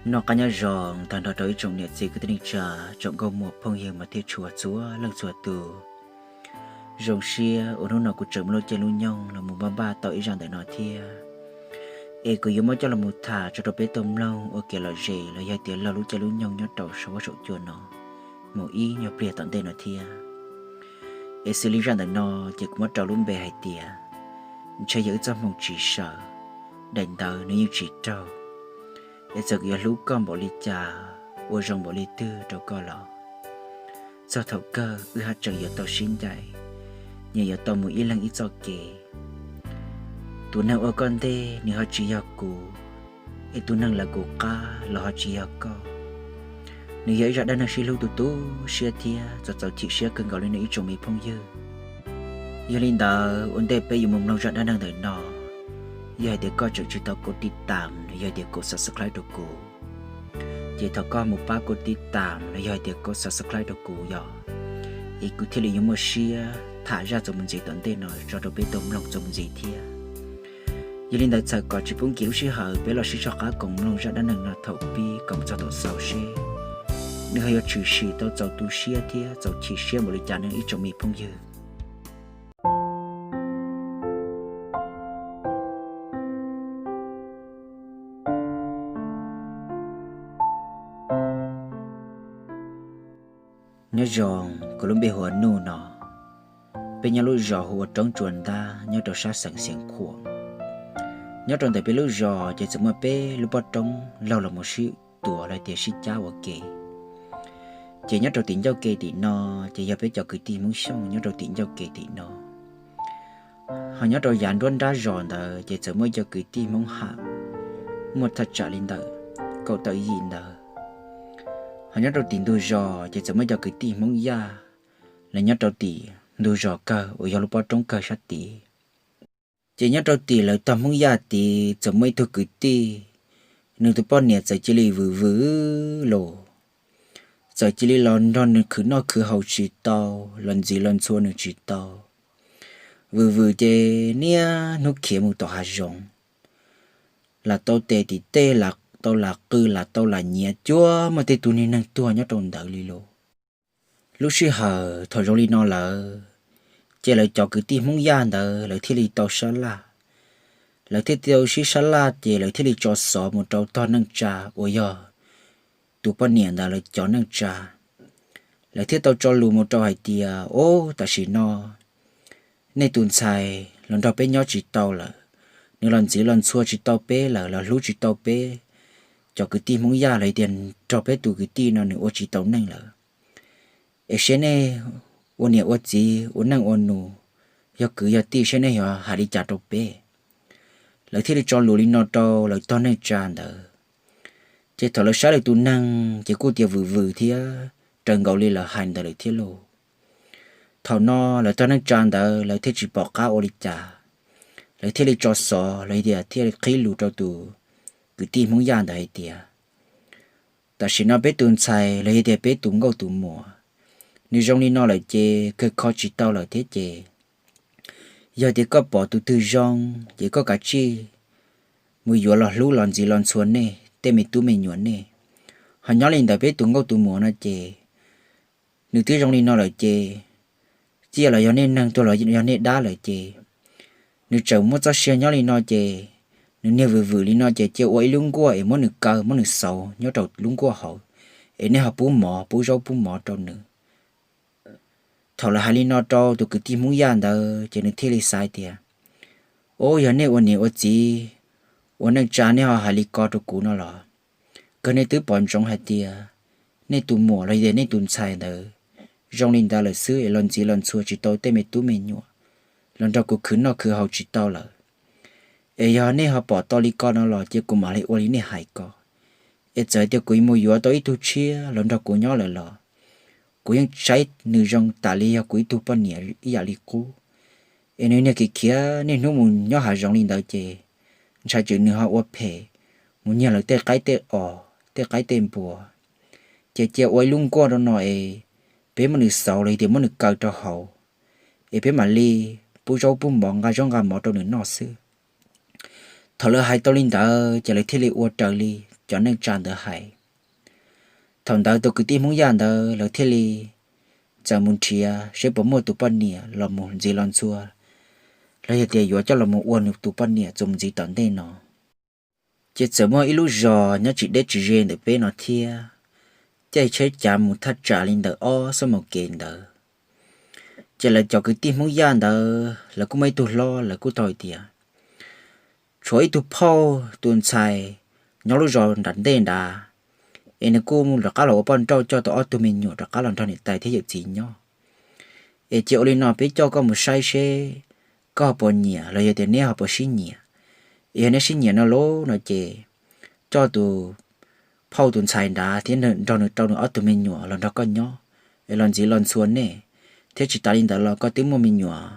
Noj qab nyob zoo tag nrho rau ib tsoom niam txiv kwv tij neej tsa, tsoom nkauj muam phooj ywg mas thiab tshua txhua leej txhua tus. Zoo siab uas hnub no kuv tseem muaj lub caij lub nyoog los mus npaj npaj tau ib zaj ntawm no thiab. Es kuv yuav muab coj los mus tham tso rau peb tau mloog ua kev lom zem los yog tias laug lub caij lub nyoog nyob rau saum huab saum cua no mus ib nyuag pliag tom ntej no thiab. Es xws li zaj ntawm no ces kuv muab rau lub npe hais tias ntshe yog wb txoj hmoo tsis sawv, daim ntawv nws yeej tsis raug. Es txawm kuv yuav hlub koj npaum li cas, ua zoo npaum li twg rau koj los txog thaum kawg wb haj tseem yuav tau sib ncaim, nyias yuav tau mus ib leeg ib txoj kev. Tus neeg ua koj ntej nws ho tsis yog kuv, es tus neeg lawv kuv qab los ho tsis yog koj. Nws yog ib zaj dab neeg sib hlub tu tu siab thiab txaus txaus chim siab kawg nkaus li no ib tsoom me phooj ywg. Yog li ntawd ua ntej peb yuav mus mloog zaj dab neeg ntawm no, yog hais tias koj tseem tsis tau kov tiv tam los yog tias kov subscribe rau kuv, ces thov koj mus pab kov tiv tam los yog hais tias kov subscribe rau kuv yog, es kuv thiaj li yuav muaj siab tham zaj txuas mus ntxiv tom ntej no tso rau peb tau mloog txuas mus ntxiv thiab. Yog li ntawd txhawm kom tsis pub nkim lub sij hawm, peb los sib soj qab koom mloog zaj dab neeg no thaum pib koom txog thaum xaus seb nws ho yuav tshwm sim tau txaus tu siab thiab txaus chim siab npaum li cas no ib tsoom me phooj ywg. Nyob zoo, kuv lub npe hu ua Nuj no. Peb nyob lub zos hu ua Roob Tsua Ntab nyob rau sab xeev Xeev Khuam. Nyob rau ntawm peb lub zos ces txawm muaj peb lub pob roob laug los mus sib tuav los tias sib cab ua ke. Ces nyob rau tim ncauj ke tim no ces yog peb cov kwv tij Hmoob Xyooj nyob rau tim ncauj ke tim no. Ho nyob rau yav nruab nrab zos ntawd ces txawm muaj cov kwv tij Hmoob Ham, muaj thaj tsam li ntawm kaum tawm yim ntawd. Ho nyob rau tim ntug zos ces txawm muaj cov kwv tij Hmoob Yaj, lawv nyob rau tim ntug zos kawg uas yog lub pob roob kawg sab tid. Ces nyob rau tim lawv tog Hmoob Yaj tid txawm muaj ib tug kwv tij, nws tus poj niam txawm cia li vwm vwm los, txawm cia li los nrog nws khwv noj khwv haus tsis tau, los ntxiv los ntxhua nws tsis tau. Vwm vwm ces niaj hnub khiav mus tom hav zoov, lam tau tes tim tej, lam tau lam qw, lam tau lam nyiav, cuag muaj tej tug niag neeg tuag nyob rau ntawd li lauj. Lub sij hawm thaum zoo li no lawm, ces lawv cov kwv tij Hmoob Yaj ntawd lawv thiaj li tau sab laj. Lawv thiaj tau sib sab laj ces lawv thiaj li tso xov mus rau tog neej tsa uas yog tus poj niam ntawd lawv cov neej tsa. Lawv thiaj tau tso lus mus rau hais tias, Ob, tam sim no nej tus ntxhais los nrog peb nyob tsis tau lawm, nws los ntxiv los ntxhua tsis tau peb lawm, los hlub tsis tau peb cov kwv tij Hmoob Yaj los tias nrog peb tus kwv tij no nws ua tsis tau neej lawm. Es seb nej ua niam ua txiv ua neej ua nus, yog kwv yog tij seb nej yuav hais li cas rau peb. Lawv thiaj li tso lus li no rau lawv tog neej tsa ntawd. Ces thaum lawv saib lawv tus neeg ces kuj tias vwm vwm thiab raws nkaus li lawv hais ntawd lawm thiab lauj. Thaum no lawv tog neej tsa ntawd lawv thiaj tsis pom qab ua li cas, lawv thiaj li tso xov los tias thiaj li qhib lus rau tus kwv tij Hmoob Yaj ntawd hais tias, Tam sim no peb tus ntxhais los yog tias peb tus nkauj tus muam, nws zoo li no lawm ces kawg kho tsis tau lawm thiab ces, yog tias koj pom tus twg zoo ces koj kav tsij mus yuav los hlub los ntxiv los ntxhua nej tej me tub me nyuam nej. Ho nyob li ntawd peb tus nkauj tus muam no ces nws twb zoo li no lawm ces, txij los yog nej neeg tuag los yog nej dab lawm ces, nws tseem muaj txoj sia nyob li no ces, nws niag vwm vwm li no ces cia ua ib lub nkuaj es muab nws kaw muab nws xauv nyob rau lub nkuaj hauv, es nej ho pub mov pub zaub pub mov rau nws. Thaum lawv hais li no rau tus kwv tij Hmoob Yaj ntawd ces nws thiaj li xav tias, Ub, yog nej ua niam ua txiv ua neej tsa nej ho hais li ko rau kuv no los, kawg nej twb pom ntsoov hais tias nej tus muam los yog tias nej tus ntxhais ntawd zoo li ntawd lawm xwb es los ntxiv los ntxhua tsis tau tej me tub me nyuam, los nrog kuv khwv noj khwv haus tsis tau lawm. Es yog nej ho pom tau li ko no los cia kuv mam li ua li nej hais ko. Es txawm tias kuv mus yuav tau ib tug tshiab los nrog kuv nyob lawm los, kuv yeej saib nws zoo tas li yog kuv ib tug poj niam ib yam li qub. Es nws niag khiav khiav niaj hnub mus nyob hav zoov li ntawd ces, ntshai tsam nws ho ua phem mus nyiag lawv tej qaib tej os tej qaib tej npua. Ces cia ua ib lub nkuaj rau no es, peb muab nws xauv los yog tias muab nws kaw rau hauv, es peb mam li pub zaub pub mov nqa zaub nqa mov rau nws noj xwb. Thaum lawv hais tau li ntawd ces lawv thiaj li ua raws li cov neej tsa ntawd hais. Thaum ntawd tus kwv tij Hmoob Yaj ntawd lawv thiaj li txawm mus nrhiav seb puas muaj tus poj niam los mus ntxiv los ntxhua, los yog tias yuav coj los mus ua nws tus poj niam txuas mus ntxiv tom ntej no. Ces txawm muaj ib lub zos nyob tsis deb tsis ze ntawm peb no thiab, caij tsheb cav mus thaj tsam li ntawm ob xuab moos kev ntawd. Ces lawv cov kwv tij Hmoob Yaj ntawd lawv kuj muaj ib tug hlob, lawv kuj tau hais tias tshuav ib tug phauj tus ntxhais nyob lub zos nram ntej nrad, es nws kuj rov qab los ua poj nrauj coj tau ob tug me nyuam rov qab los nrog niam tais thiab yawm txiv nyob. Es cia ua li no peb coj koj mus saib seb koj ho puas nyiam los yog tias neb ho puas sib nyiam. Es yog neb sib nyiam no lauj no ces coj tus phauj tus ntxhais nrad thiab nrog nws tau nws ob tug me nyuam los nrog koj nyob, es los ntxiv los ntxhua nej, thiab tsis tas li ntawd los koj twb muaj me nyuam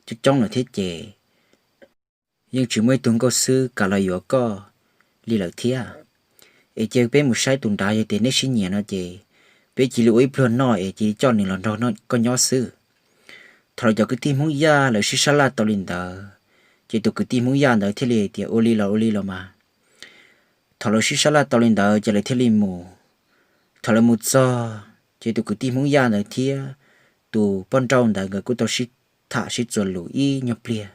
coob coob lawm thiab ces yeej tsis muaj ib tug nkauj xwb kam los yuav koj li lawm thiab. Es cia peb mus saib tus nrad, yog tias neb sib nyiam no ces peb cia li ua ib pluag noj es cia li coj nws los nrog koj nyob xwb. Thaum lawv cov kwv tij Hmoob Yaj lawv sib sab laj tau li ntawd, ces tus kwv tij Hmoob Yaj ntawd thiaj li tias ua li los ua li los mas. Thaum lawv sib sab laj tau li ntawd ces lawv thiaj li mus. Thaum lawv mus txog ces tus kwv tij Hmoob Yaj ntawd thiab tus poj nrauj ntawd nkawd kuj tau sib tham sib txuas lus ib nyuag pliag.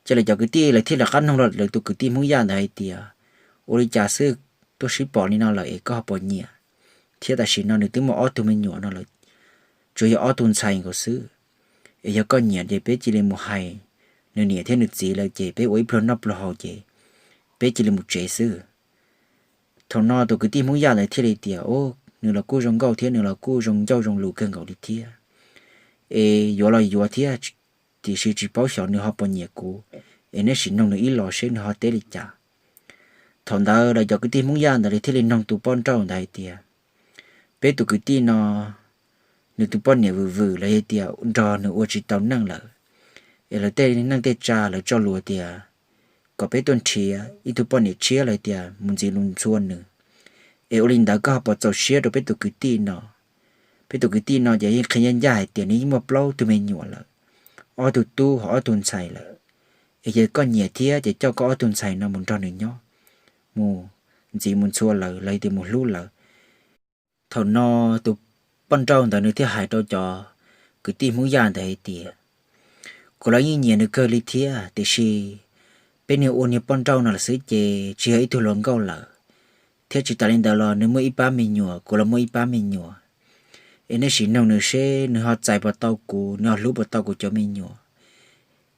Ces lawv cov kwv tij lawv thiaj li rov qab noog lawv tus kwv tij Hmoob Yaj ntawd hais tias ua li cas xwb, tuaj sib pom li no lawm es koj ho puas nyiam, thiab tam sim no nws twb muaj ob tug me nyuam no lawm, tsuas yog ob tug ntxhais nkaus xwb. Es yog koj nyiam ces peb cia li mus hais nws niam thiab nws txiv lawm ces peb ua ib pluag noj pluag haus ces peb cia li mus tsev xwb. Thaum no tus kwv tij Hmoob Yaj ntawd thiaj li tias, Nws los kuj zoo nkauj thiab nws los kuj zoo ncauj zoo lus kawg nkaus li thiab. Es yuav los yuav thiab, tiam sis tsis paub xyov nws ho puas nyiam kuv, es neb sim noog nws ib los seb nws ho teb li cas. Thaum ntawd lawv cov kwv tij Hmoob Yaj ntawd thiaj li noog tus poj nrauj ntawd hais tias, Peb tus kwv tij no, nws tus poj niam vwm vwm los yog tias nrog nws ua tsis tau neej lawm, es lawv tej neej tej tsa lawv tso lus tias kom peb tuaj nrhiav ib tug poj niam tshiab los tias mus ntxiv mus ntxhua nws. Es ua li ntawd koj ho puas txaus siab rau peb tus kwv tij no? Peb tus kwv tij no ces yeej qhia ncaj ncaj hais tias nws yeej muaj plaub tug me nyuam lawm, ob tug tub ho ob tug ntxhais lawm. Es yog koj nyiam thiab ces coj koj ob tug ntxhais no mus nrog nws nyob, mus ntxiv mus ntxhua lawv los tias mus hlub lawv. Thaum no tus poj nrauj ntawd nws thiaj hais rau cov kwv tij Hmoob Yaj ntawd hais tias, Kuv los yeej nyiam nws kawg li thiab, tiam sis peb niag ua niag poj nrauj no lawm xwb ces tsis yog ib tug hluas nkauj lawm, thiab tsis tas li ntawd los nws muaj ib pab me nyuam, kuv los muaj ib pab me nyuam. Es nej sim noog nws seb nws ho txais puas tau kuv, nws ho hlub puas tau kuv cov me nyuam.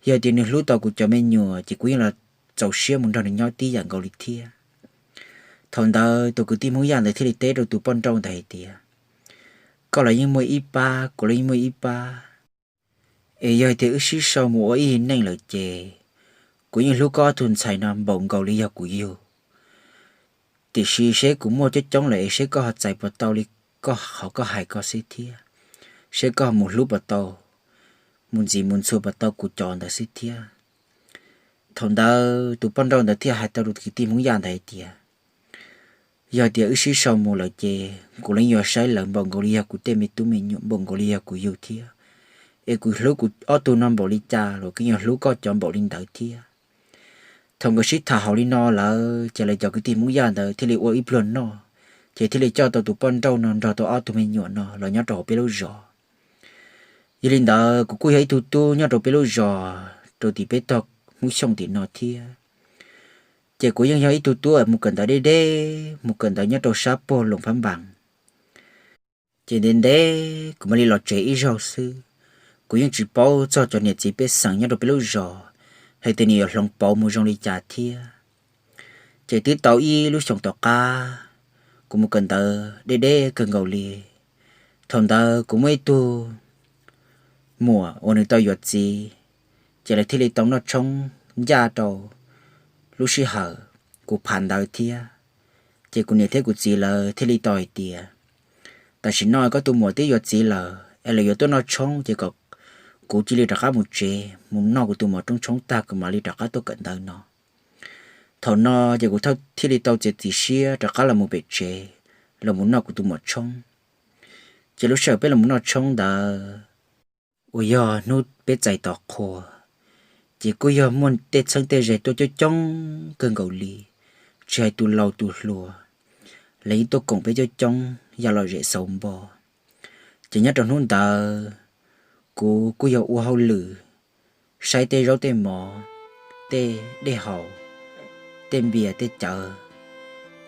Yog tias nws hlub tau kuv cov me nyuam ces kuv yeej los txaus siab mus nrog nws nyob tib yam nkaus li thiab. Thaum ntawd tus kwv tij Hmoob Yaj ntawd thiaj li teb rau tus poj nrauj ntawd hais tias, Koj los yeej muaj ib pab, kuv los yeej muaj ib pab. Es yog tias wb sib sau mus ua ib neej lawm ces kuv yeej hlub koj ob tug ntxhais no npaum nkaus li yog kuv yug. Tiam sis seb kuv muaj coob coob lawm es seb koj ho txais puas tau li koj qhov koj hais ko xwb thiab, seb koj ho mus hlub puas tau, mus ntxiv mus ntxhua puas tau kuv cov ntawd xwb thiab. Thaum ntawd tus poj nrauj ntawd thiaj hais tau rau kwv tij Hmoob Yaj ntawd hais tias, Yog tias wb sib sau mus lawm ces kuv los yeej yuav saib lawv npaum nkaus li yog kuv tej me tub me nyuam, npaum nkaus li yog kuv yug thiab. Es kuv hlub kuv ob tug no npaum li cas los kuv yeej yuav hlub koj cov npaum li ntawd thiab. Thaum nkawd sib tham hauv li no lawm ces lawv cov kwv tij Hmoob Yaj ntawd thiaj li ua ib pluag noj, ces thiaj li coj tau tus poj nrauj no nrog tau ob tug me nyuam no los nyob rau hauv peb lub zos. Yog li ntawd kuv kuj yog ib tug tub nyob rau peb lub zos rau tim peb tog Hmoob Xyooj tim no thiab. Ces kuv yeej yog ib tug tub mus kawm ntawv deb deb, mus kawm ntawv nyob rau sab puag Loos Phab Npas. Ces ntev ntev kuv mam li los tsev ib zaug xwb. Kuv yeej tsis paub txog cov niam txiv pej xeem nyob rau peb lub zos hais tias nws yuav hloov pauv mus zoo li cas thiab. Ces twb tau ib lub xyoos tom qab, kuv mus kawm ntawv deb deb kawg nkaus li. Thaum ntawd kuv muaj ib tug muam uas nws tau yuav txiv, ces lawv thiaj li tau noj tshoob ncaj rau lub sij hawm kuv phav ntawv thiab. Ces kuv niam thiab kuv txiv lawv thiaj li tau hais tias, tam sim no koj tus muam twb yuav txiv lawm es lawv yuav tuaj noj tshoob, ces kom kuv cia li rov qab mus tsev mus noj kuv tus muam roob tshoob tag kuv mam li rov qab tuaj kawm ntawv no. Thaum no ces kuv thiaj li tau txiav txim siab rov qab los mus pem tsev, los mus noj kuv tus muam tshoob. Ces lub sij hawm peb los mus noj tshoob ntawd uas yog hnub peb txais tos qhua, ces kuj yog muaj tej txheeb tej ze tuaj coob coob kawg nkaus li, tsis hais tus laus tus hluas, lawv yeej tuaj koom peb coob coob ya lom zem xauv npo. Ces nyob rau hnub ntawd kuv kuj yog ua hauj lwm saib tej zaub tej mov, tej dej haus, tej npias tej cawv.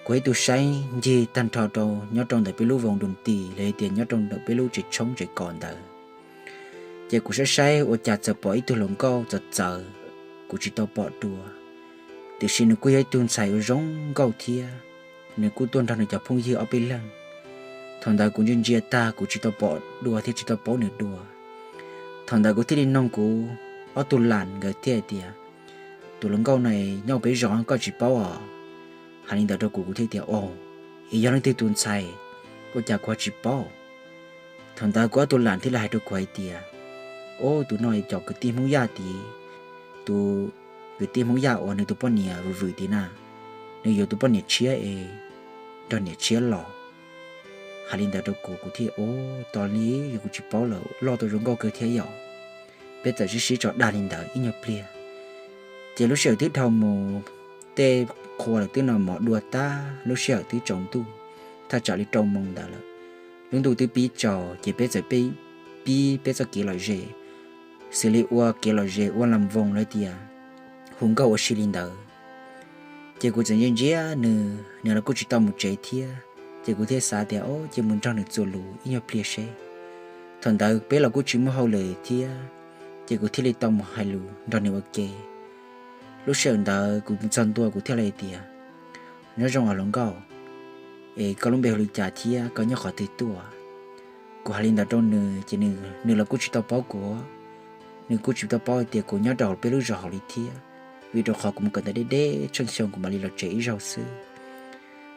Kuv ib tug saib ncig tag nrho rau nyob rau ntawm peb lub voos dum tis los yog tias nyob rau ntawm peb lub tsev tshoob tsev kos ntawd. Ces kuv saib saib ua cas txawm pom ib tug hluas nkauj txawv txawv, kuv tsis tau pom dua, tiam sis nws kuj yog ib tug ntxhais uas zoo nkauj thiab. Nws kuj tuaj nrog nws cov phooj ywg ob peb leeg. Thaum ntawd kuv ntsia ntsia tag kuv tsis tau pom dua thiab tsis tau paub nws dua. Thaum ntawd kuv thiaj li noog kuv ob tug lam nkawd thiaj hais tias, tus hluas nkauj no nyob peb zos koj tsis paub os? Hais li ntawd rau kuv, kuv thiaj tias, o, es yog leej twg tus ntxhais, ua cas kuv ho tsis paub? Thaum ntawd kuv ob tug lam thiaj li hais rau kuv hais tias, o, tus no cov kwv tij Hmoob Yaj tid, tus kwv tij Hmoob Yaj uas nws tus poj niam vwm vwm tid na, nws yuav tus poj niam tshiab es nrog niam tshiab los. Hais li ntawd rau kuv, kuv thiaj, o, tos li, yog kuv tsis paub lawm, loj tau zoo nkauj kawg thiab yom. Peb txawm sib sib tso dag li ntawd ib nyuag pliag. Ces lub sij hawm twb dhau mus, tej qhua lawm twb noj mov dua tag, lub sij hawm twb tsaus ntuj, thaj tsam li rau moos ntawd lawm. Lub ntuj twb pib tsaus ces peb txawm pib peb txoj kev lom zem, xws li ua kev lom zem ua las voos los tias hu nkauj ua si li ntawd. Ces kuv txawm ntsia ntsia nws, nws los kuj tsis tau mus tsev thiab, ces kuv thiaj xav tias, o, ces mus nrog nws txuas lus ib nyuag pliag seb. Thaum ntawd peb los kuj tsis muaj hauj lwm thiab, ces kuv thiaj li tau mus hais lus nrog nws ua ke. Lub sij hawm ntawd kuv mus txog ntua kuv thiaj li hais tias, nyob zoo os hluas nkauj, es koj lub npe hu li cas thiab koj nyob qhov twg tuaj? Kuv hais li ntawd rau nws ces nws los kuj tsis tau paub kuv, nws kuj tsis tau paub hais tias kuv nyob rau hauv peb lub zos hauv li thiab, vim rau qhov kuv mus kawm ntawv deb deb tsheej xyoo kuv mam li los tsev ib zaug xwb.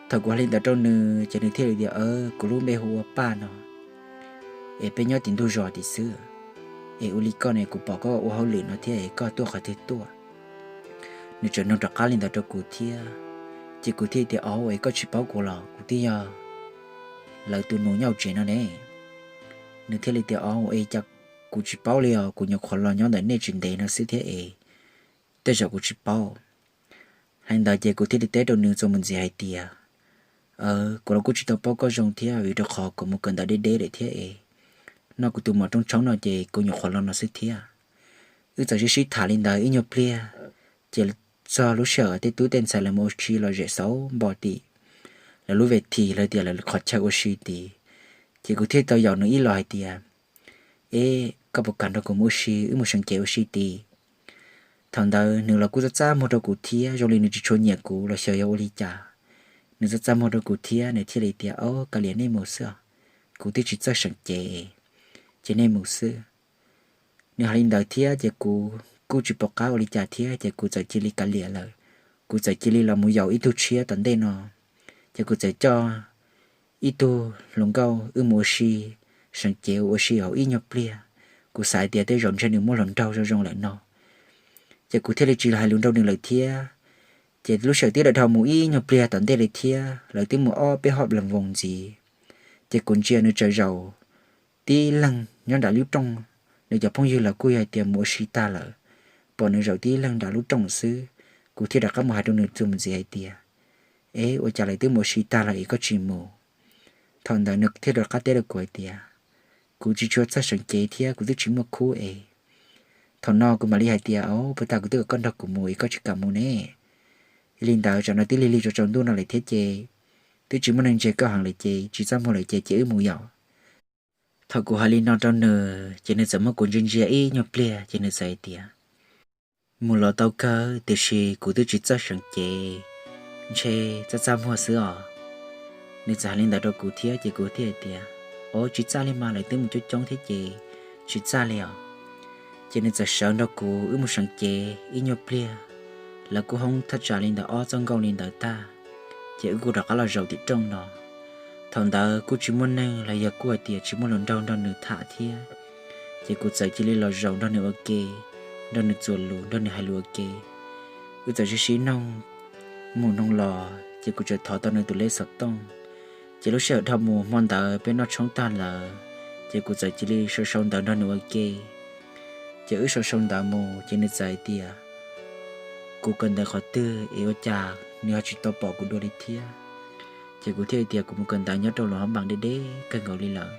Thaum kuv hais li ntawd rau nws ces nws thiaj li tias, kuv lub npe hu ua Paj no, es peb nyob tim ntug zos tim xwb, es ua li koj ne kuv pom koj ua hauj lwm no thiab es koj tuaj qhov twg tuaj? Nws tseem nug rov qab li ntawd rau kuv thiab, ces kuv thiaj tias, o, es koj tsis paub kuv los? Kuv twb yog lawv tus nus nyob hauv tsev no ne. Nws thiaj li tias, o, es cas kuv tsis paub li os, kuv nyuam qhuav los nyob ntawm nej tsis ntev no xwb thiab es tej zaum kuv tsis paub. Hais li ntawd ces kuv thiaj li teb rau nws txuas mus ntxiv hais tias, kuv los kuj tsis tau paub koj zoo thiab vim rau qhov kuv mus kawm ntawv deb deb lawm thiab es noj kuv tus mov rooj tshoob no ces kuv nyuam qhuav los no xwb thiab. Wb txawm sib sib tham li ntawd ib nyuag pliag, ces txog lub sij hawm tej tub tej ntxhais lawv mus ua si lom zem xauv npo tim lawv lub ves this los tias lawv qhov chaw ua si tid, ces kuv thiaj tau yaum nws ib los hais tias, e, koj puas kam nrog kuv mus ua si, wb mus seev cev ua si tid? Thaum ntawd nws los kuj txaj txaj muag rau kuv thiab zoo li nws tsis tshua nyiam kuv los xyov yog ua li cas. Nws txaj txaj muag rau kuv thiab nws thiaj li tias, o, kav liam nej mus xwb os, kuv twb tsis txawj seev cev, ces nej mus xwb. Nws hais li ntawd thiab ces kuv kuj tsis pom qab ua li cas thiab ces kuv txawm cia li kav liam lawm. Kuv txawm cia li los mus yaum ib tug tshiab tom ntej no, ces kuv txawm coj ib tug hluas nkauj wb mus ua si, seev cev ua si hauv ib nyuag pliag. Kuv xav hais tias tej zaum ntshe nws muaj hluas nraug zoo zoo lawm no, ces kuv thiaj li tsis hais lus nrog nws lawm thiab. Ces lub sij hawm twb dhau mus ib nyuag pliag tom ntej li thiab, lawv twb mus ob peb hom las voos ntxiv, ces kuv ntsia nws tsaws zaum tib leeg nyob nram lub rooj. Nws cov phooj ywg los kuj yog hais tias mus ua si tag lawm, pom nws zaum tib leeg nram lub rooj xwb. Kuv thiaj rov qab mus hais rau nws txuas mus ntxiv hais tias, e, ua cas lawv twb mus ua si tag lawm es koj tsis mus? Thaum ntawd nws thiaj rov qab teb rau kuv hais tias, kuv tsis tshua txawj seev cev thiab kuv twb tsis muaj khub es. Thaum no kuv mam li hais tias, o, puas tas kuv twb kom koj nrog kuv mus es koj tsis kam mus ne? Yog li ntawd tsam no twb lig lig tsaus ntuj no lawm thiab ces twb tsis muaj neeg ntseg koj heev lawm ces tsis txaj muag lawm ces cia wb mus yom. Thaum kuv hais li no rau nws ces nws txawm muab kuv ntsia ntsia ib nyuag pliag ces nws txawm hais tias, mus los tau kawg tiam sis kuv twb tsis txawj seev cev, ntshe txaj txaj muag xwb os. Nws txawm hais li ntawd rau kuv thiab ces kuv thiaj hais tias, o, tsis txaj li mas, lawv twb mus coob coob thiab ces tsis txaj li os. Ces nws txawm sawv nrog kuv wb mus seev cev ib nyuag pliag. Lawv kuj hoob thaj tsam li ntawm ob txoj nkauj li ntawd tag, ces wb kuj rov qab los zaum tim rooj no. Thaum ntawd kuj tsis muaj neeg los yog kuj hais tias tsis muaj hluas nraug nrog nws tham thiab, ces kuv txawm cia li los zaum nrog nws ua ke, nrog nws txuas lus, nrog nws hais lus ua ke. Wb txawm sib sib noog mus noog los ces kuv txawm thov tau nws tus lej xov tooj. Ces lub sij hawm dhau mus hmo ntawd peb noj tshoob tag lawm, ces kuv txawm cia li sau sau ntawv nrog nws ua ke. Ces wb sau sau ntawv mus ces nws txawm hais tias, kuv kawm ntawv qhov twg es ua cas nws ho tsis tau pom kuv dua li thiab. Ces kuv thiaj hais tias kuv mus kawm ntawv nyob rau lub hoob npaas deb deb kawg nkaus li lawm,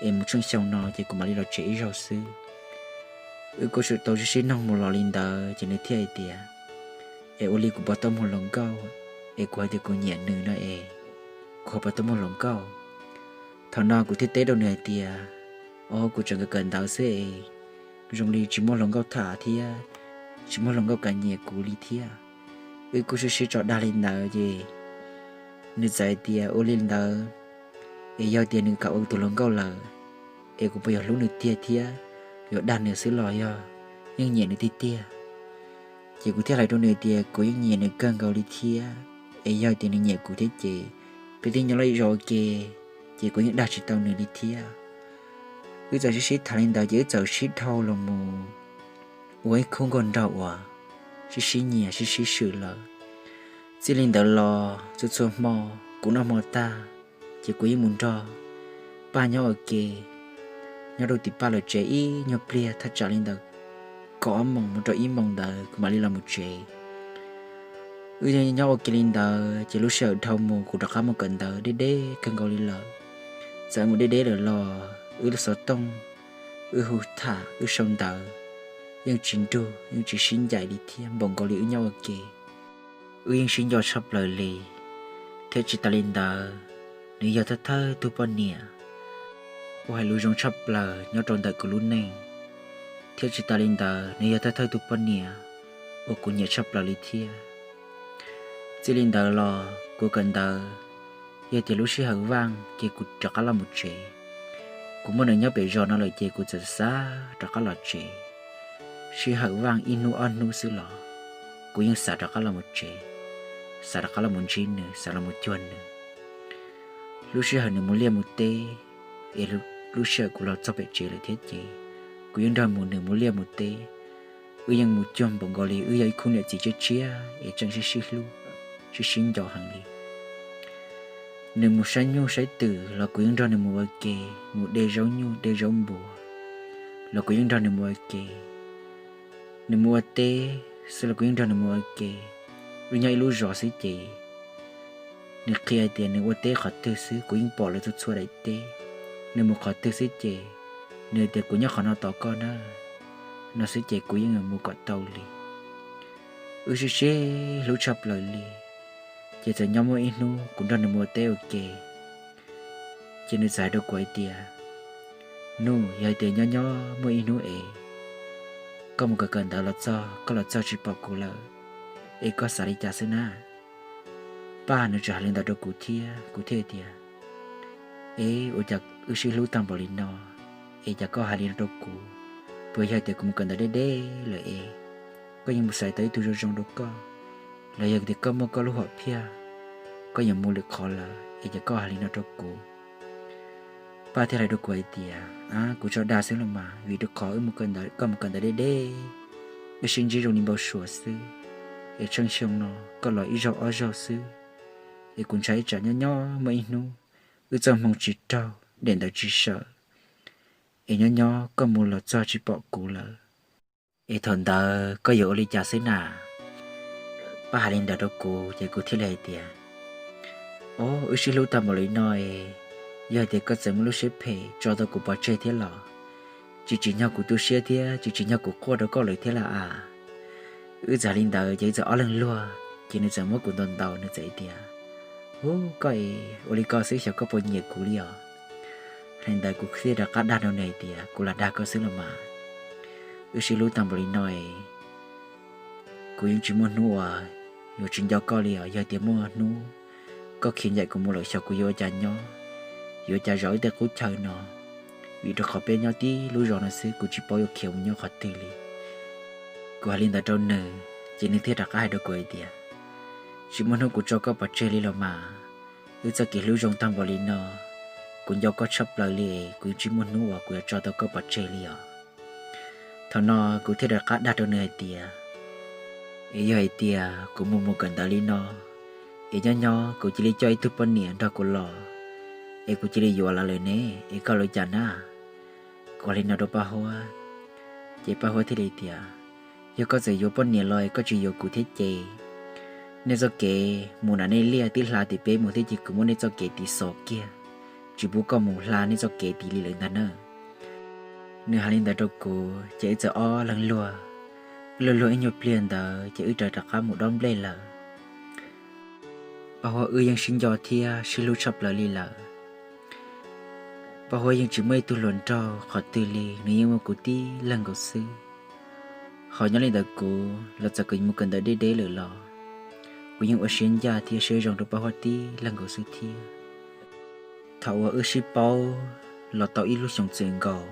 es mus tsheej xyoo no ces kuv mam li los tsev ib zaug xwb. Wb kuj sib tau sib sib noog mus los li ntawd ces nws thiaj hais tias, es ua li kuv puas tau muag hluas nkauj, es kuv hais tias kuv nyiam nws no es kuv ho puas tau muag hluas nkauj. Thaum no kuv thiaj teb rau nws hais tias, o, kuv tseem kawm kawm ntawv xwb es zoo li tsis muaj hluas nkauj tham thiab, tsis muaj hluas nkauj kam nyiam kuv li thiab. Wb kuj sib sib tso dag li ntawd ces nws txawm hais tias ua li ntawd, es yog tias nws kam ua tus hluas nkauj lawm, es kuv puas yuav hlub nws tiag thiab yuav dag nws xwb los yog yeej nyiam nws tiag tiag? Ces kuv thiaj hais rau nws tias kuv yeej nyiam nws kawg nkaus li thiab, es yog tias nws nyiam kuv thiab ces peb twb nyob lub zos ua ke, ces kuv yeej dag tsis tau nws li thiab. Wb txawm sib sib tham li ntawd ces wb txawm sib dhau los mus ua ib khub nkauj nraug uas sib sib nyiam sib sib swm lawm. Txij li ntawd los txhua txhua hmo kuv noj hmo tag ces kuv yeej mus nrog Paj nyob ua ke, nyob rau tim Paj lawv tsev ib nyuag pliag thaj tsam li ntawm kaum ob moos mus rau ib moos ntawd kuv mam li los mus tsev. Wb nyob ua ke li ntawd ces lub sij hawm dhau mus kuv rov qab mus kawm ntawv deb deb kawg nkaus li lawm. Txawm mus deb deb lawm los wb lub xov tooj, wb hu tham wb sau ntawv yeej tsis nrug yeej tsis sib ncaim li thiab npaum nkaus li wb nyob ua ke. Wb yeej sib nco tshaj plaws li, thiab tsis tas li ntawd, nws yog thawj thawj tug poj niam uas hais lus zoo tshaj plaws nyob rau ntawm kuv lub neej, thiab tsis tas li ntawd nws yog thawj thawj tug poj niam uas kuv nyiam tshaj plaws li thiab. Txij li ntawd los kuv kawm ntawv, yog tias lub sij hawm vaaj ces kuv rov qab los mus tsev. Kuv muaj nws nyob pem zos no lawm ces kuv txawm xav rov qab los tsev. Sij hawm vaaj ib hnub ob hnub xwb los kuv yeej xav rov qab los mus tsev, xav rov qab los mus ntsib nws, xav los mus cuag nws. Lub sij hawm nws mus liaj mus teb, es lub sij hawm kuv los txog pem tsev lawm thiab ces kuv yeej nrog mus nws mus liaj mus teb. Wb yeej mus cuag npaum nkaus li wb yog ib khub niam txiv tshiab tshiab es tseem sib sib hlub, sib sib nco heev li. Nws mus saib nyuj saib twm los kuv yeej nrog nws mus ua ke, mus de zaub nyuj de zaub npua los kuv yeej nrog nws mus ua ke. Nws mus ua teb xwb los kuv yeej nrog nws mus ua ke. Wb nyob ib lub zos xwb ces nws qhia hais tias nws ua teb qhov twg xwb kuv yeej pom lawv txhua txhua daim teb. Nws mus qhov twg xwb ces nws tias kuv nyob qhov no tos koj na, no xwb ces kuv yeej mus kom tau li. Wb sib sib hlub tshaj plaws li. Ces txawm nyob muaj ib hnub kuv nrog nws mus ua teb ua ke, ces nws txawm hais rau kuv hais tias, Nuj, yog hais tias nyob nyob muaj ib hnub es koj mus kawm kawm ntawv los txog, koj los txog tsis pom kuv lawm, es koj xav li cas xwb na? Paj nws tseem hais li ntawd rau kuv thiab, kuv thiaj tias, Es ua cas wb sib hlub tag npaum li no, es cas koj hais li no rau kuv? Puas yog tias kuv mus kawm ntawv deb deb lawm es koj yeej mus xaiv tau ib tug zoo zoo rau koj, los yog tias koj muaj koj lub hom phiaj, koj yuav mus lwm qhov lawm es cas koj hais li no rau kuv? Paj thiaj hais rau kuv hais tias, Ab, kuv tso dag xwb los mas, vim rau qhov wb mus kawm ntawv, koj mus kawm ntawv deb deb, wb sib ntsib zoo li npau suav xwb, es tsheej xyoo no koj los ib zaug ob zaug xwb, es kuv ntshai ib tsam nyob nyob muaj ib hnub wb txoj hmoo tsis raug, daim ntawv tsis sawm, es nyob nyob koj mus los txog tsis pom kuv lawm, es thaum ntawd koj yuav ua li cas xwb na? Paj hais li ntawd rau kuv ces kuv thiaj li hais tias, Ob, wb sib hlub tag npaum li no es, yog hais tias koj txawm muaj lub siab phem tso tau kuv pov tseg thiab los tsis tsim nyog kuv tu siab thiab tsis tsim nyog kuv quaj rau koj lawm thiab lauj as. Wb txawm hais li ntawd ces wb txawm ob leeg luag, ces nws txawm muab kuv ntaus ntaus, nws txawm hais tias, Ub, koj es ua li ko xwb xyov koj puas nyiam kuv li os? Hais li ntawd kuv thiaj rov qab dag rau nws hais tias, Kuv lam dag koj xwb los mas. Wb sib hlub tag npaum li no es, kuv yeej tsis muaj hnub uas yuav tsis nco koj li os. Yog tias muaj hnub koj khiav ncaim kuv mus lawm xyov kuv yuav ua cas nyob, yuav ua cas zov wb tej qub chaw no, vim rau qhov peb nyob tib lub zos no xwb, kuv tsis paub yuav khiav mus nyob qhov twg li. Kuv hais li ntawd rau nws, ces nws thiaj rov qab hais rau kuv hais tias, Tsis muaj hnub kuv tso koj pov tseg li los mas. Wb txoj kev hlub zoo tag npaum li no, kuv nco koj tshaj plaws li, kuv yeej tsis muaj hnub uas kuv yuav tso tau koj pov tseg li os. Thaum no kuv thiaj rov qab dag rau nws hais tias, Es yog hais tias kuv mus mus kawm ntawv li no, es nyob nyob kuv cia li coj ib tug poj niam nrog kuv los, es kuv cia li yuav lawv lawm ne, es koj ua li cas na? Kuv hais li no rau Paj Huab, ces Paj Huab thiaj li tias, Yog koj txawm yuav poj niam los es koj tsis yuav kuv thiab ces, Nej txoj kev mus nram nej liaj twb hla tim peb mus thiab ces kuv muab nej txoj kev tiv xov kiag, tsis pub koj mus hla nej txoj kev tim li lawm ntag na. Nws hais li ntawd rau kuv ces wb txawm ob leeg luag, wb luag luag ib nyuag pliag ntawd ces wb raws rov qab mus dob nplej lawm. Paj Huab wb yeej sib nco thiab sib hlub tshaj plaws li lawm. Paj Huab yeej tsis muaj ib tug hluas nraug qhov twg li, nws yeej muaj kuv tib leeg nkaus xwb. Ho nyob li ntawd kuv los txawm mus kawm ntawv deb deb lawm los kuv yeej ua siab ncaj thiab siab zoo rau Paj Huab tib leeg nkaus xwb thiab. Thaum uas wb sib paub los tau ib lub xyoos txwm nkaus,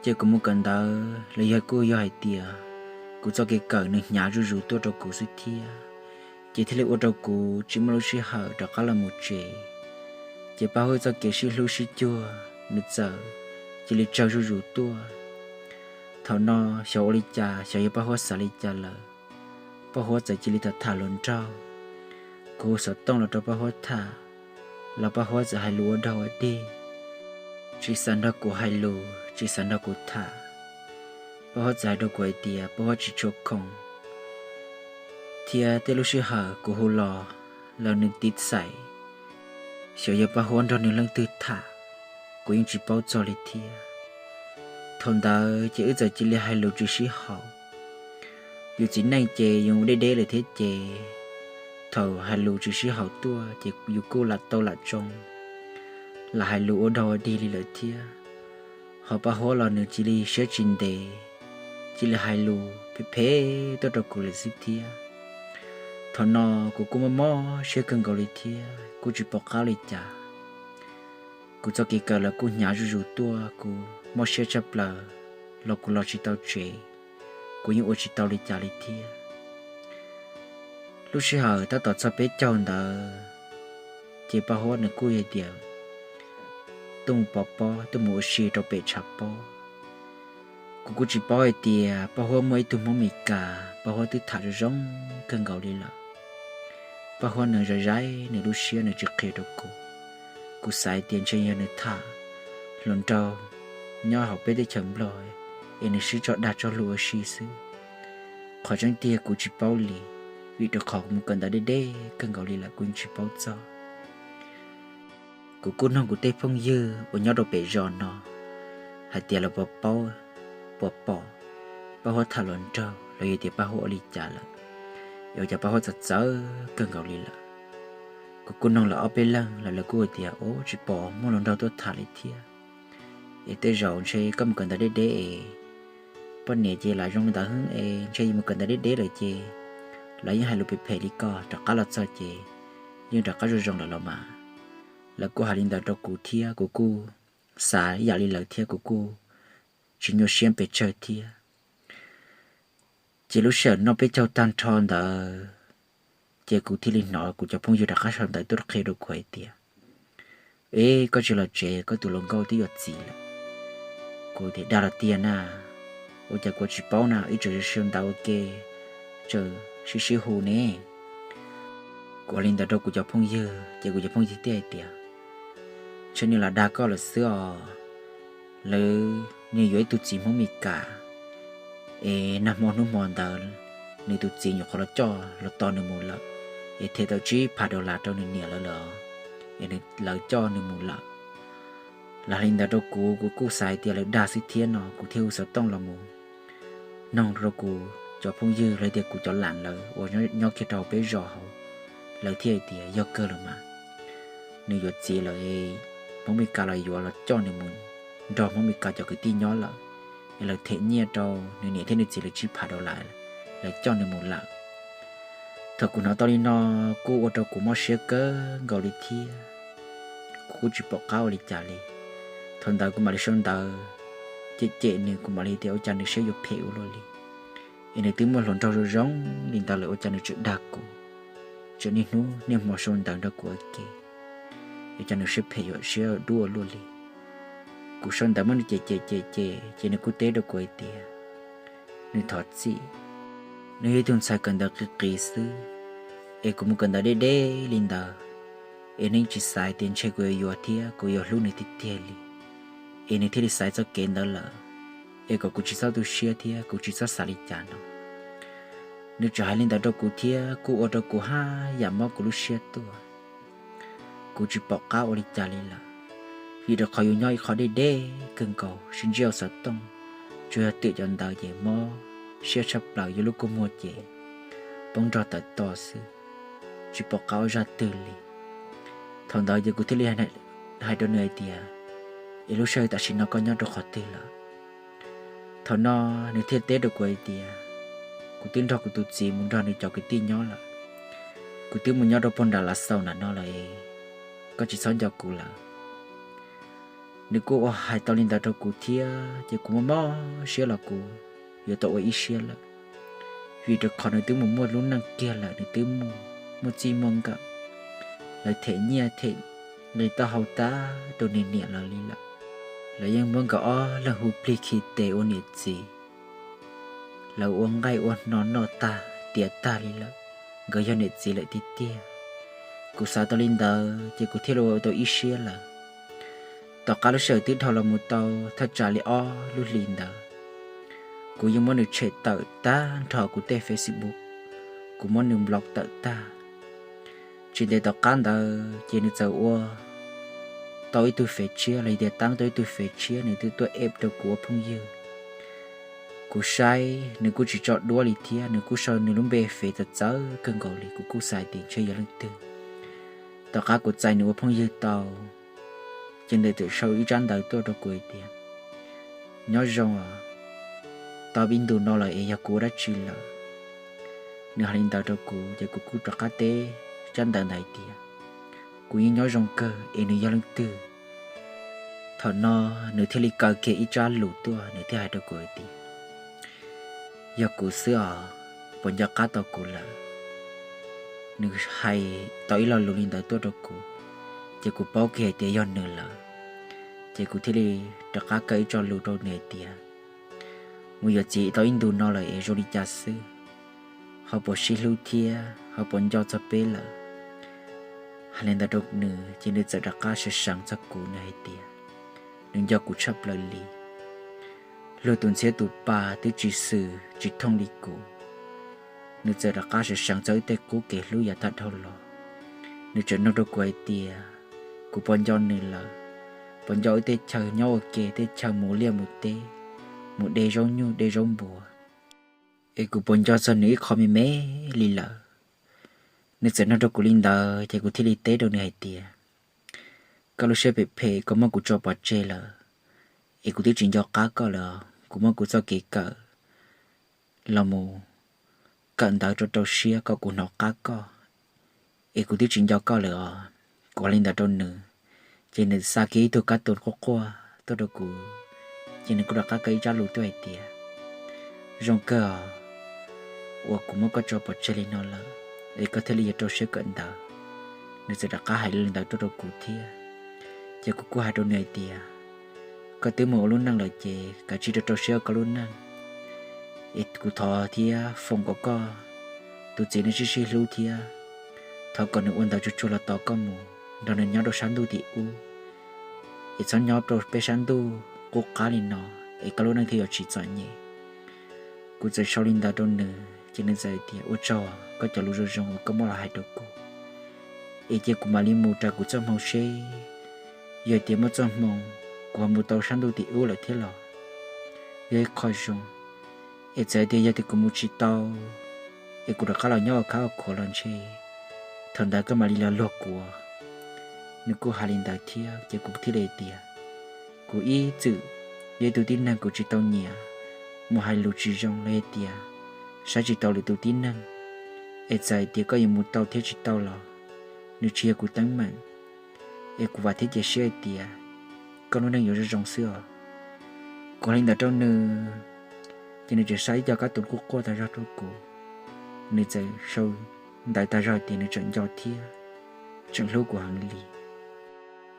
ces kuv mus kawm ntawv los yog kuj yog hais tias kuv txoj kev kawm nws hnyav zuj zus tuaj rau kuv xwb thiab, ces thiaj li ua rau kuv tsis muaj lub sij hawm rov qab los mus tsev. Ces Paj Huab txoj kev sib hlub sib cuag nws txawm cia li tsawg zuj zus tuaj. Thaum no xyov ua li cas, xyov yog Paj Huab xav li cas lawm, Paj Huab txawm cia li tham tham hluas nraug. Kuv hu xov tooj los rau Paj Huab tham, los Paj Huab txawm hais lus ua dog ua dig, tsis xav nrog kuv hais lus, tsis xav nrog kuv tham. Paj Huab txawm hais rau kuv hais tias Paj Huab tsis tshua khoom, thiab tej lub sij hawm kuv hu los, los nws tiv xaiv, xyov yog Paj Huab nrog nws leej twg tham, kuv yeej tsis paub txog li thiab. Thaum ntawd ces wb txawm cia li hais lus tsis sib haum. Yus txiv neej ces yus deb deb lawm thiab ces thaum hais lus tsis sib haum tuaj ces yus kuj lam tau lam tsoo, lam hais lus ua dog ua dig li lawm thiab. Ho Paj Huab los nws cia li siab tsis ntev, cia li hais lus phem phem tuaj rau kuv lawm xwb thiab. Thaum no kuv kuj mob mob siab kawg nkaus li thiab kuj tsis pom qab li cas. Kuv txoj kev kawm los kuj hnyav zuj zus tuaj, kuv mob siab tshaj plaws, los kuv los tsis tau tsev, kuv yeej ua tsis tau li cas li thiab. Lub sij hawm tab tom txog peb caug ntawd, ces Paj Huab nws kuj hais tias tuaj mus pov pob, tuaj mus ua si rau pem tshav pob. Kuv kuj tsis paub hais tias Paj Huab muaj ib tug Hmoob Mes Kas, Paj Huab twb tham zoo zoo kawg nkaus li lawm. Paj Huab nws zais zais nws lub siab nws tsis qhia rau kuv. Kuv xav hais tias ntshe yog nws tham hluas nraug nyob hauv peb teb chaws Nplog es nws sib tso dag tso lus ua si xwb. Qhov tseeb tiag kuv tsis paub li, vim rau qhov kuv mus kawm ntawv deb deb kawg nkaus li lawm kuv yeej tsis paub txog. Kuv kuj noog kuv tej phooj ywg uas nyob rau pem zos no hais tias lawv puas paub, puas pom Paj Huab tham hluas nraug los yog tias Paj Huab ua li cas lawm, es ua cas Paj Huab txawv txawv kawg nkaus li lawm. Kuv kuj noog lawv ob peb leeg los lawv kuj hais tias ua tsis pom muaj hluas nraug tuaj tham li thiab. Es tej zaum ntshe koj mus kawm ntawv deb deb es poj niam ces lam zoo li ntawd heev es ntshe yus mus kawm ntawv deb deb lawm ces lawv yeej hais lus phem phem li ko, rov qab los txog ces yeej rov qab zoo zoo lawm los mas. Lawv kuj hais li ntawd rau kuv thiab kuv kuj xav ib yam li lawv thiab kuv kuj tsis nyuaj siab pes tsawg thiab. Ces lub sij hawm noj peb caug tag nrho ntawd, ces kuv thiaj li hnov kuv cov phooj ywg rov qab sau ntawv tuaj qhia rau kuv hais tias, Eb, koj tsis los tsev, koj tus hluas nkauj twb yuav txiv lawm. Kuv tias, Dag los tiag na, ua cas kuv tsis paub na, ib txwm sau ntawv ua ke, txawm sib sib hu ne. Kuv hais li ntawd rau kuv cov phooj ywg ces kuv cov phooj ywg thiaj hais tias, Ntshe nws lam dag koj lawm xwb os. Lawv, nws yuav ib tug txiv Hmoob Mes Kas, es nag hmo hnub hmo ntawd nws tus txiv nyuam qhuav los coj los tos nws mus lawm, es them tau tsib phav dollar rau nws niam lawv lawm, es lawv coj nws mus lawm. Lawv hais li ntawd rau kuv, kuv kuj xav hais tias lawv dag xwb thiab no, kuv thiaj hu xov tooj los mus noog rau kuv cov phooj ywg los tias kuv cov lam lawv uas nyob kiag rau hauv peb zos hauv, lawv thiaj hais tias yog kawg lawm mas, nws yuav txiv lawm, Hmoob Mes Kas los yuav los coj nws mus nrog Hmoob Mes Kas cov kwv tij nyob lawm, es lawv them nyiaj rau nws niam thiab nws txiv lawv tsib phav dollar, lawv coj nws mus lawm. Thaum kuv hnov tau li no, kuj ua rau kuv mob siab kawg nkaus li thiab. Kuv kuj tsis pom qab ua li cas li. Thaum ntawd kuv mam li sau ntawv cem cem nws, kuv mam li tias ua cas nws siab yuav phem ua luaj li, es nws twb muaj hluas nraug zoo zoo li ntawd lawm ua cas nws tseem dag kuv, tseem niaj hnub niaj hmo sau ntawv nrog kuv ua ke, ua cas nws siab phem yuav siab dub ua luaj li. Kuv sau ntawv muab nws cem cem cem cem ces nws kuj teb rau kuv hais tias nws thov txim, nws yog ib tug ntxhais kawm ntawv qis qis xwb, es kuv mus kawm ntawv deb deb li ntawd, es nws yeej tsis xav hais tias ntshe kuv yuav yuav thiab kuv yuav hlub nws tiag tiag li, es nws thiaj li xaiv txoj kev ntawd lawm, es kom kuv tsis txhob tu siab thiab kuv tsis txhob xav li cas no. Nws tseem hais li ntawd rau kuv thiab kuj ua rau kuv haj yam mob kuv lub siab tuaj. Kuv tsis pom qab ua li cas li lawm, vim rau qhov yus nyob ib qho deb deb kawg nkaus, sib ntsib hauv xov tooj, tsuas yog twm cov ntawd ces mob siab tshaj plaws, yus lub kua muag ces poob nrog tawm to xwb, tsis pom qab ua zaj twg li. Thaum ntawd ces kuv thiaj li hais rau nws hais tias, es lub sij hawm tam sim no koj nyob rau qhov twg lawm? Thaum no nws thiaj teb rau kuv hais tias, kuv twb nrog kuv tus txiv mus nrog nws cov kwv tij nyob lawm, kuv twb mus nyob rau pog nram Lav Xaus nram no lawm, koj tsis txhob nco kuv lawm. Nws kuj ua hais tau li ntawd rau kuv thiab ces kuv mob mob siab los kuv yuav tau ua ib siab lawm, vim rau qhov nws twb mus muaj lub neej kiag lawm, nws twb mus muaj txij muaj nkawm, lawv them nyiaj them nqi taub hau tag rau nws niam lawv li lawm. Lawv yeej muab nkawd ob leeg hu plig khi tes ua niam txiv, lawv ua nqaij ua hno noj tag tiav tag li lawm, nkawd yog niam txiv lawm tiag tiag. Kuv xav tau li ntawd ces kuv thiaj li ua tau ib siab lawm. Tom qab lub sij hawm twb dhau los mus tau thaj tsam li ob lub hlis ntawd, kuv yeej muab nws tshem tawm tag nrho kuv tej Facebook, kuv muab nws block tawm tag. Tsis ntev tom qab ntawd ces nws txawm ua tau ib tug fev tshiab los yog tias tab tau ib tug fev tshiab, nws twb tuaj add rau kuv ua phooj ywg. Kuv saib nws kuj tsis tso duab li thiab, nws kuj sau nws lub npe fev txawv txawv kawg nkaus li, kuv kuj xav tias ntshe yog leej twg. Tom qab kuv txais nws ua phooj ywg tau, ces nws txawm sau ib tsab ntawv tuaj rau kuv hais tias, nyob zoo os, tau ib ntus no lawm es yog kuv ua dab tsi lawm? Nws hais li ntawd rau kuv ces kuv kuj rov qab teb tsab ntawv ntawd hais tias, kuv yeej nyob zoo kawg, es nws yog leej twg? Thaum no nws thiaj li kaw kiag ib tsab lus tuaj, nws thiaj hais rau kuv hais tias, yog kuv xwb os, puas nco qab tau kuv lawm? Nws hais tau ib lo lus li ntawd tuaj rau kuv, ces kuv paub kiag hais tias yog nws lawm. Ces kuv thiaj li rov qab kaw ib tso lus rau nws hais tias, mus yuav txiv tau ib ntus no lawm es zoo li cas xwb, ho puas sib hlub thiab ho puas nco txog peb lawm? Hais li ntawd rau nws ces nws txawm rov qab sawv seev txog kuv, nws hais tias nws nco kuv tshaj plaws li. Luag tus ntxhiab tus pa twb tsis xwm tsis thooj li kuv. Nws txawm rov qab sawv seev txog wb tej qub kev hlub yav tag dhau los. Nws tseem nug rau kuv hais tias kuv puas nco nws lawm, puas nco wb tej chaw nyob ua ke, tej chaw mus liaj mus teb, mus de zaub nyuj de zaub npua, es kuv puas nco txog nws ib qho me me li lawm. Nws txawm nug rau kuv li ntawd ces kuv thiaj li teb rau nws hais tias, koj lub siab phem phem, koj muab kuv tso pov tseg lawm, es kuv twb tsis nco qab koj lawm os. Kuv muab kuv txoj kev kawm los mus kawm ntawv rau rau siab kom kuv hnov qab koj, es kuv twb tsis nco koj lawm os. Kuv hais li ntawd rau nws, ces nws xa kiag ib tug kab tus quaj quaj tuaj rau kuv, ces nws kuj rov qab kaw ib tsab lus tuaj hais tias, zoo kawg os, uas kuv muab koj tso pov tseg li no lawm, es koj thiaj li yuav rau siab kawm ntawv. Nws txawm rov qab hais li ntawd tuaj rau kuv thiab. Ces kuv kuj hais rau nws hais tias, koj twb mus ua lub neej lawm ces kav tsij rau rau siab ua koj lub neej, es kuv thov thiab foom kom koj tus txiv nws sib sib hlub thiab, thov kom nws ua ntawv tsuag tsuag los tos koj mus nrog nws nyob rau sab ntuj tim ub, es txhob nyob rau peb sab ntuj qub qab li no, es koj lub neej thiaj yuav tsis txom nyem. Kuv txawm sau li ntawd rau nws ces nws txawm hais tias, ua tsaug koj cov lus zoo zoo uas koj muab los hais rau kuv, es cia kuv mam li mus raws kuv txoj hmoo seb, yog tias muaj txoj hmoo kuv ho mus tau sab ntuj tim ub lawm thiab los yog ib qho zoo, es txawm tias yog tias kuv mus tsis tau, es kuv rov qab los nyob ua khab ua khuav los ntshe thaum ntawd koj mam li los luag kuv. Nws kuj hais li ntawd thiab ces kuv thiaj li hais tias, kuv ib txwm yog ib tug tib neeg kuv tsis tau nyiam mus hais lus tsis zoo los yog tias saib tsis taus lwm tus tib neeg, es txawm hais tias koj yuav mus tau thiab tsis tau los nws tsis yog kuv teeb meem, es kuv vam thiab cia siab hais tias koj lub neej yuav zoo zoo xwb os. Kuv hais li ntawd rau nws, ces nws tseem xa ib co kab tus quaj quaj tas zog rau kuv. Nws txawm sau ntawv tas zog hais tias nws tseem nco thiab tseem hlub kuv heev li.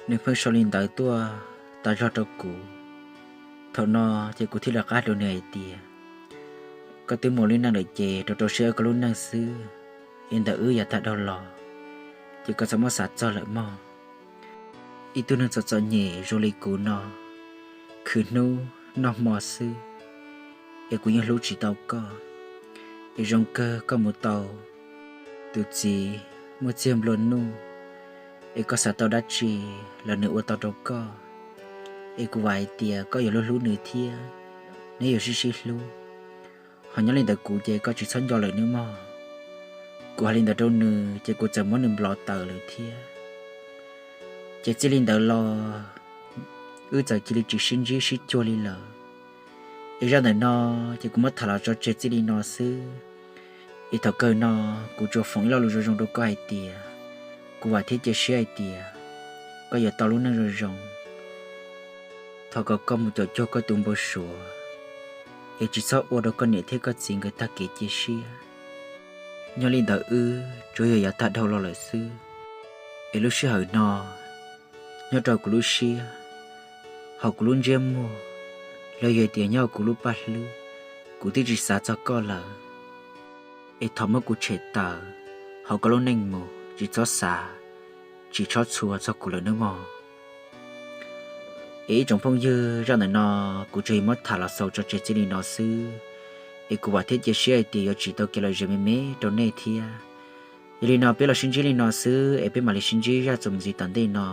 Nws pheej sau li ntawd tuaj tas zog rau kuv. Thaum no ces kuv thiaj li rov qab hais rau nws hais tias, koj twb mus lub neej lawm ces rau rau siab ua koj lub neej xwb, es ntawm wb yav tag dhau los ces koj txhob muab xav txog lawm mog. Ib tug neeg txom txom nyem zoo li kuv no, khwv hnub noj hmo xwb, es kuv yeej hlub tsis tau koj. Es zoo kawg koj mus tau tus txiv muaj txiag nplua nuj, es koj xav tau dab tsi los nws ua tau rau koj. Es kuv vam hais tias koj yuav hlub hlub nws thiab, neb yuav sib sib hlub. Ho nyob li ntawd kuv ces koj tsis txhob nco lawm nawb mog. Kuv hais li ntawd rau nws ces kuv txawm muab nws block tawm lawm thiab. Ces txij li ntawd los wb txawm cia li tsis sib ntsib sib cuag li lawm. Es zaj ntawm no ces kuv muab tham los tso tseg txij li no xwb. Es thaum kawg no kuv tsuas foom ib lo lus zoo zoo rau koj hais tias, kuv vam thiab cia siab hais tias koj yuav tau lub neej zoo zoo. Thov kom koj mus caum cuag koj tus npau suav, es tsis txhob ua rau koj niam thiab koj txiv nkawd tag kev cia siab. Nyob li ntawd wb tsuas yog yav tag dhau los lawm xwb. Es lub sij hawm no, nyob rau kuv lub siab, hauv kuv lub ntsiab muag, los yog tias nyob hauv kuv lub paj hlwb, kuv twb tsis xav txog koj lawm. Es thov muab kuv tshem tawm hauv koj lub neej mus, tsis txhob xav, tsis txhob txhua txog kuv lawm nawb mog. Es ib tsoom phooj ywg, zaj ntawm no kuv tsuas yog muab tham los xaus tso tseg txij li no xwb. Es kuv vam thiab cia siab hais tias yuav tsim tau kev lom zem me me rau nej thiab. Yog li no peb los sib ntsib li no xwb, es peb mam li sib ntsib zaj txuas mus ntxiv tom ntej no.